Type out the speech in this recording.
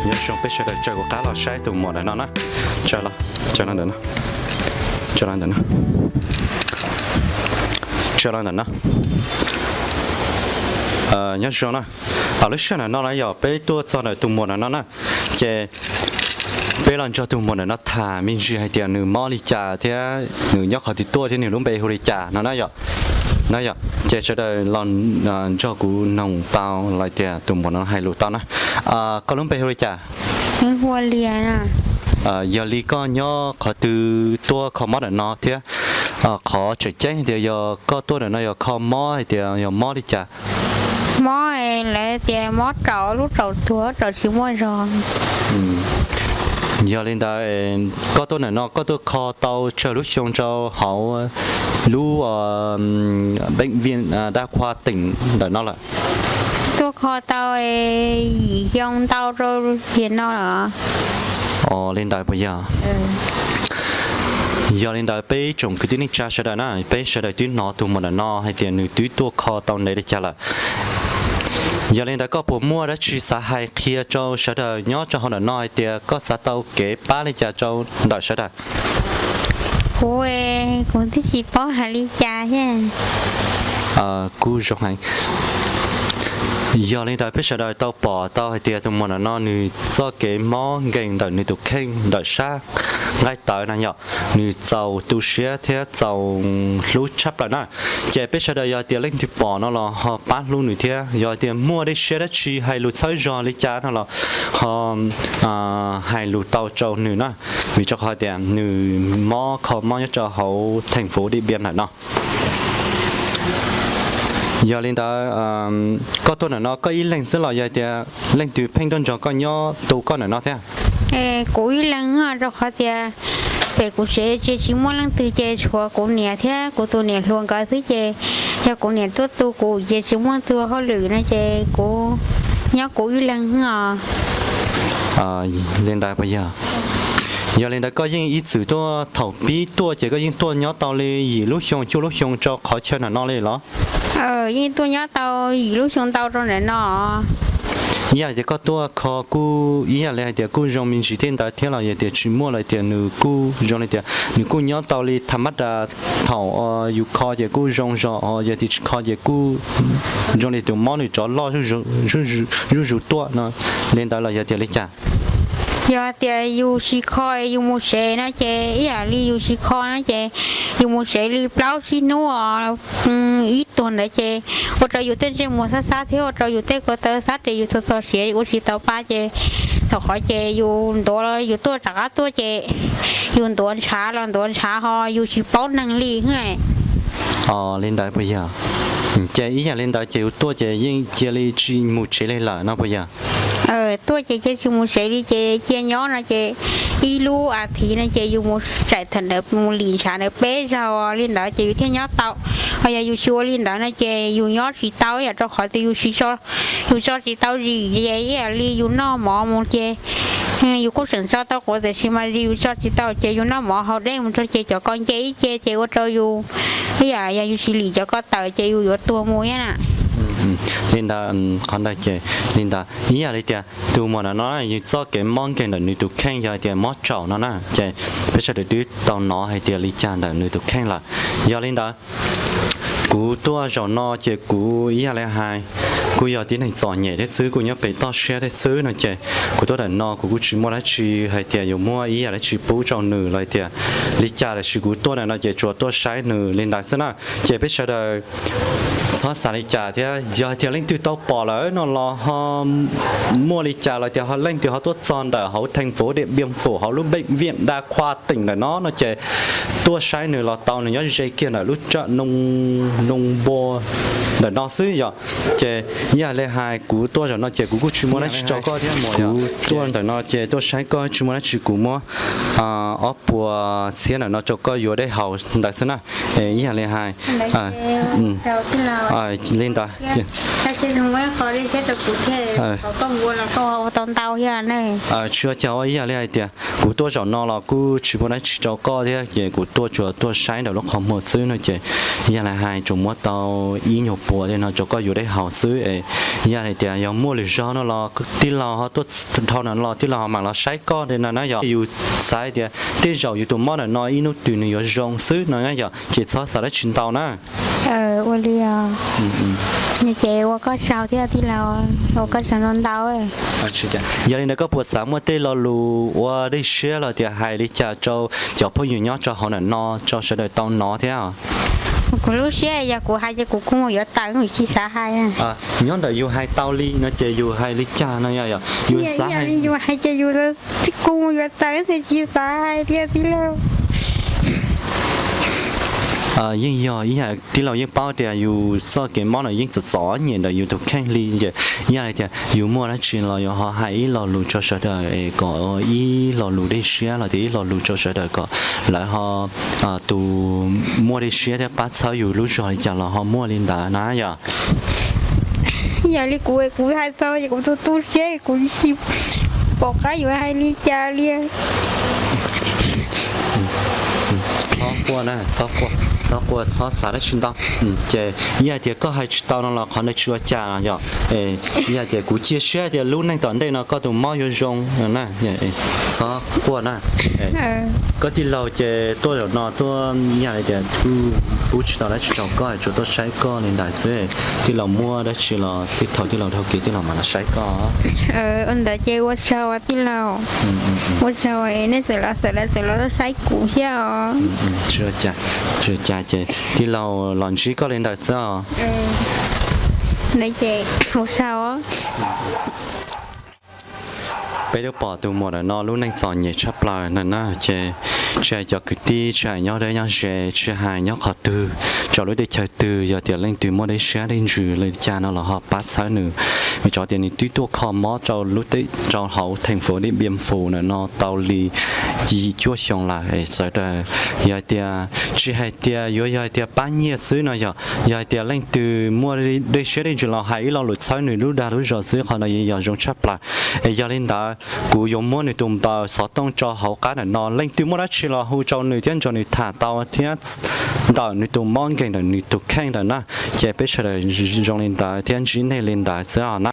Nyob zoo peb sawv daws, tsaws kuv qab los saib tus muam ntawm no na. Tsaws los ntawm no, tsaws los ntawm no, tsaws los ntawm no. Nyob zoo na, lub sij hawm ntawm no na yog peb tuaj txog ntawm tus muam ntawm no na, ces peb los nrog tus muam ntawm no tham me ntsis hais tias nws mob li cas thiab nws nyob qhov twg tuaj thiab nws lub npe hu li cas no na yom. Ces sawv daws los nrog kuv noog tau los tias tus muam no hais lus tau na. Koj lub npe hu li cas? Yog li koj nyob qhov twg tuaj kho mob ntawm no thiab qhov tseem ceeb hais tias yog koj tuaj ntawm no yog kho mob hais tias yog mob li cas? Mob, lawv tias mob raum, lub raum tuag, raum tsis muaj zog. Yog li ntawd, koj tuaj ntawm no koj tuaj kho tau tsawg lub xyoo rau hauv lub bệnh viện đa khoa tỉnh ntawm no lawm? Tuaj kho tau yim xyoo ntau rau tiam no lawm. Ua li ntawd puas yog? Yog li ntawd peb tsoom kwv tij neej tsa sawv daws na, peb sawv daws twb hnov tus muam ntawm no hais tias nws twb tuaj kho tau ntev li cas lawm. Yog li ntawd koj puas muaj dab tsi xav hais qhia rau sawv daws nyob rau hauv ntawm no hais tias koj xav tau kev pab li cas rau ntawm sawv daws? Kuv, kuv twb tsis paub hais li cas thiab. Kuj zoo heev. Yog li ntawd peb sawv daws tau pom tau hais tias tus muam ntawm no nws txoj kev mob nkeeg ntawm nws tus kheej ntawm sab nqaij tawv na yom, nws txaus tu siab thiab txaus hlub tshaj plaws na. Ces peb sawv daws yog tias leej twg pom no los ho pab hlub nws thiab yog tias muaj dej siab dab tsi hais lus txhawb zog li cas no los ho hais lus tau rau nws na, vim rau qhov tias nws mob kho mob nyob rau hauv thành phố Điện Biên ntawm no. Yog li ntawd, koj tuaj ntawm no koj ib leeg xwb los yog tias leej twg pheej tuaj nrog koj nyob tu koj ntawm no thiab? Kuv ib leeg, rau qhov tias pem kuv tsev ces tsis muaj leej twg ces tshuav kuv niam thiab kuv tus niam hluas nkawd xwb ces yog kuv niam tuaj tu kuv ces tsis muaj tus hauj lwm no ces kuv nyob kuv ib leeg os. Li ntawd puas yog? Yog li ntawd koj yeej ib txwm tuaj, thaum pib tuaj ces koj yeej tuaj nyob tau li yim lub xyoo cuaj lub xyoo rau qhov chaw ntawm no li los? Yeej tuaj nyob tau yim lub xyoo ntau rau ntawm no. Ib yam li tias koj tuaj kho kuj ib yam li hais tias kuj zoo me ntsis thiab ntawd thiab los yog tias tsis muaj los tias nws kuj zoo li tias nws kuj nyob tau li tham mab das, thaum yus kho ces kuj zoo zog, yog tias tsis kho ces kuj zoo li tus mob nws rov loj zuj zus tuaj no, li ntawd los yog tias li cas? Yog tias yus tsis kho yus mus tsev no ces ib yam li yus tsis kho no ces yus mus tsev li plaub tsib hnub os, ib tuag ntawd ces ua rau yus tej ntsej muag xab xab thiab ua rau yus tej ko taw xab ces yus txog txog siav ua tsis tau pa ces thaum qhov ces yus ntuav, yus tuaj rov qab tuaj ces yus ntuav ntshav los ntuav ntshav ho yus tsis paub neeg li. Li ntawd puas yog? Ces ib yam li ntawd ces yus tuaj ces yeej cia li tsis mus tsev li lawm no puas yog? Tuaj ces cia tsis mus tsev li ces cia nyob no ces ib lub as thiv no ces yus mus tsaim tham ntawd mus lim ntshav ntawd peb zaug li ntawd ces yus thiaj nyob tau. Ho yog yus tsis ua li ntawd no ces yus nyob tsis tau ib yam rau qhov tias yus tsis, yus tso tsis tau zis ces ib yam li yus noj mov mus ces yus kuj tseem tso tau quav tiam sis mas zis yus tso tsis tau ces yus noj mov haus dej mus rau ces cov ko nce ib ce ces ua rau yus ib yam yog yus tsis lim cov ko tawm ces yus yuav tuag mus thiab na. Li ntawd, qhov ntawd ces li ntawd ib yam li tias tus muam ntawm no yus txoj kev mob nkeeg ntawm nws tus kheej yog hais tias mob raum no na ces peb sawv daws twb tau hnov hais tias li cas ntawm nws tus kheej lawm. Yog li ntawd kuv tuaj zaum no ces kuv ib yam li hais, kuj yog tib neeg txom nyem thiab xwb, kuj nyob pem toj siab thiab xwb no ces kuv tuaj ntawm no kuv kuj tsis muaj dab tsi hais tias yuav muab ib yam dab tsi pub rau nws los tias li cas, tiam sis kuv tuaj ntawm no ces tsuas tuaj saib nws li ntawd xwb na. Ces peb sawv daws txhob xav li cas thiab, yog hais tias leej twg tau pom lawm no los ho muaj li cas los tias ho leej twg ho tuaj txog ntawm hauv thành phố Điện Biên Phủ hauv lub bệnh viện đa khoa tỉnh ntawm no no ces tuaj saib nws los tau, nws nyob ze kiag ntawm lub raj noo npua ntawm no xwb yom. Ces ib yam li hais kuv tuaj zaum no ces kuv kuj tsis muaj dab tsi rau koj thiab, kuv tuaj ntawm no ces tuaj saib koj tsis muaj dab tsi, kuv muab ob puas txhiab ntawm no rau koj yuav dej haus ntawd xwb na. Ib yam li hais li ntawd. Tsis ua cas, ib yam li hais tias kuv tuaj zaum no los kuj tsis muaj dab tsi rau koj thiab ces kuv tuaj tsuas tuaj saib ntawm lub qhov muag xwb no ces ib yam li hais tsuas muab tau ib nyuag puas tej no rau koj yuav dej haus xwb es, yog hais tias yog muaj lwm zaug no los tij laug ho tuaj dhau no los tij laug ho mam los saib koj tej no na yog. Yus xav tias tej zaum yus tus mob ntawm no ib hnub twg nws yuav zoo xwb no na yog, ces txhob xav dab tsi ntau na. Ua li os. Ces ua koj tsaug thiab tij laug, ua koj tsaug ntau ntau. Yog li ntawd koj puas xav muaj tej lo lus ua dej siab los tias hais li cas rau cov phooj ywg nyob rau hauv ntawm no rau sawv daws tau hnov thiab? Kuv lub siab yog kuv hais ces kuv kuj mus yuav tawm, kuv tsis xav hais. Nyob ntawm yus hais tau li no ces yus hais li cas no yog yus xav hais, yus hais ces yus kuj mus yuav tawm, tsis xav hais thiab tij laug. Yeej yog ib yam tij laug yeej paub tias yus txoj kev mob no yeej txom txom nyem ntawm yus tus kheej li ces yog hais tias yus muaj dab tsi los yuav ho hais ib lo lus rau sawv daws es kom ib lo lus dej siab los tias ib lo lus rau sawv daws kom lawv ho tus muaj dej siab thiab pab txhawb yus lub zog li cas los ho muaj li ntawd na yog. Yog li kuv, kuv hais tau ces kuv tu tu siab, kuv tsis pom qab yuav hais li cas li. Txhob quaj na, txhob quaj, txhob quaj, txhob xav dab tsi ntau. Ces yog hais tias koj hais tsis tau no los qhov ntawd tsis ua cas yog. Yog hais tias kuv cia siab tias lub neej tom ntej no koj tus mob yuav zoo na. Txhob quaj na. Koj tij laug ces tuaj zaum no tuaj yog hais tias kuj pub tsis tau dab tsi rau koj, tsuas tuaj saib koj li ntawd xwb. Tij laug muab dab tsi los tij, thaum tij laug dhau kev tij laug mam los saib koj. Ua ntawd ces ua tsaug tij laug. Ua tsaug, nej txawm los txawm los txawm los saib kuv thiab os. Tsis ua cas ces tij laug los ntsib koj li ntawd xwb os. Ntawd ces ua tsaug. Peb twb pom tus muam ntawm no lub neej txom nyem tshaj plaws na, ces tsis hais cov kwv tij, tsis hais nyob deb nyob ze, tsis hais nyob qhov twg, rau lub teb chaws twg, yog tias leej twg muaj dej siab dej ntsws li cas no los ho pab txhawb nws, vim rau tias nws twb tuaj kho mob rau lub teb, rau hauv theej fuv Dib Npia Fus ntawm no tau li cuaj xyoo lawm es txawv daws. Yog hais tias tsis hais tias yuav yog hais tias pab nyiaj xwb no yog, yog hais tias leej twg muaj dej siab dej ntsws los hais ib lo lus txhawb nws lub dag lub zog xwb, qhov no yeej yog zoo tshaj plaws. Es yog li ntawd kuv yuav muab nws tus npawb xov tooj rau hauv qab ntawm no, leej twg muaj dab tsi los hu rau nws thiab nrog nws tham tau thiab ntawm nws tus mob nkeeg ntawm nws tus kheej ntawm na. Ces peb sawv daws zoo li ntawd thiab ntsib nej li ntawd xwb os na.